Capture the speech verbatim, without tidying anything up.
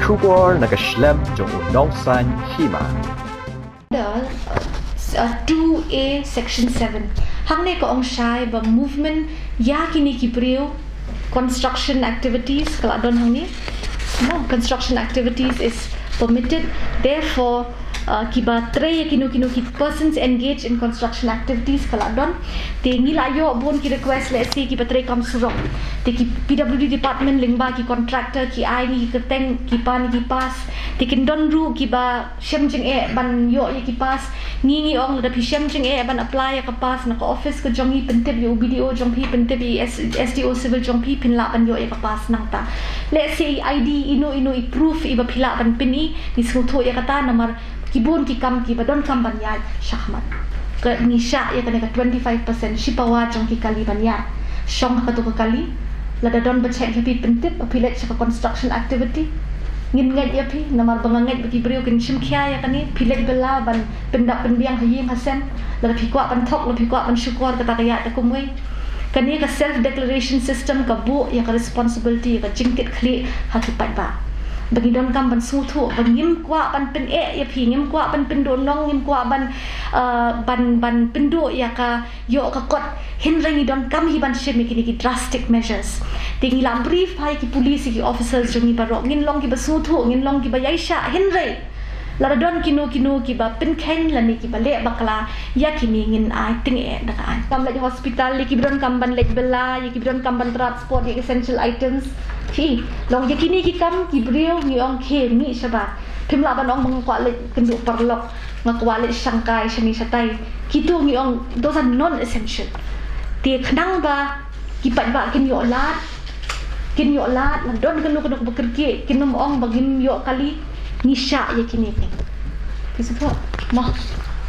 Khubor na ka shlem jong u nongsan hima. Under uh, two A section seven. Hangne ka ong shai ba movement ïa kine ki briew, construction activities ka la don hangne. No, construction activities is permitted. Therefore uh, kiba trei ïa kino kino ki persons engaged in construction activities ka la don. Te ngi la ïoh bun ki request, let's say kiba trei kam surok. Te ki P W D department lyngba ki contractor ki ai ngi ki kyrteng, ki pan ki pass. Te kin don ruh kiba shem jingeh ban ïoh ïa ki pass. Ngi ngi ong lada phi shem jingeh ban apply ïa ka pass na ka office ka jong ngi, pyntip ïa u B D O jong phi, pyntip ïa S- SDO civil jong phi, phin lah ban ïoh ïa ka pass nangta. Let's say I D, ino ino i proof iba phi lah ban pyni, ngi sngewthuh ïa kata namar ki bun ki kam kiba donkam ban ïaid shakhmat. Ka ngi shah ïa kane ka twenty five percent, shi pawa jong ki kali ban ïaid. Shong ha kato ka kali, lada don ba check ïa phi, pyntip ba phi leit sha ka construction activity. Ngin ngeit ïa phi namar ba nga ngeit ba ki briew kin shim khia ïa kane. Phi leit bylla ban pyndap pynbiang ha ïing ha sem. Lada phi kwah ban thok, lada phi kwah ban shukor, kata ka ïaid da kumwei. Kane ka self declaration system ka buh ïa ka responsibility, ïa ka jingkitkhlieh ha ki paidbah. Ba ngi donkam ban sngewthuh ba ngim kwah ban pyneh ïa phi, ngim kwah ban pynduh nong, ngim kwah ban uh, ban ban pynduh ïa ka ïoh ka kot. Hynrei ngi donkam hi ban shim ïa kine ki drastic measures. Te ngi la brief ha ïa ki police, ïa ki officers jong ngi baroh. Ngin long kiba sngewthuh, ngin long kiba ïaishah, hynrei lada don kino kino kiba pynkheiñ lane kiba leh bakla ïa kine, ngin ai tyngeh da ka aiñ. Kam leit hospital, ïa kiba donkam ban leit bylla, ïa kiba donkam ban transport ïa ki essential items. Phi long ïa kine ki kam, ki briew ngi ong khie, mih shabar. Phim lah ban ong ba nga kwah leit kynduh paralok, nga kwah leit shangkai shane shatai. Kito ngi ong those are non essential. Te khnang ba ki paidbah kin ïoh lad, kin ïoh lad, lada don kano kano ba kyrkieh, kin ym ong ba ngim ïoh kali. Ngi shah ïa kine ki. Phi sngewthuh? Mo.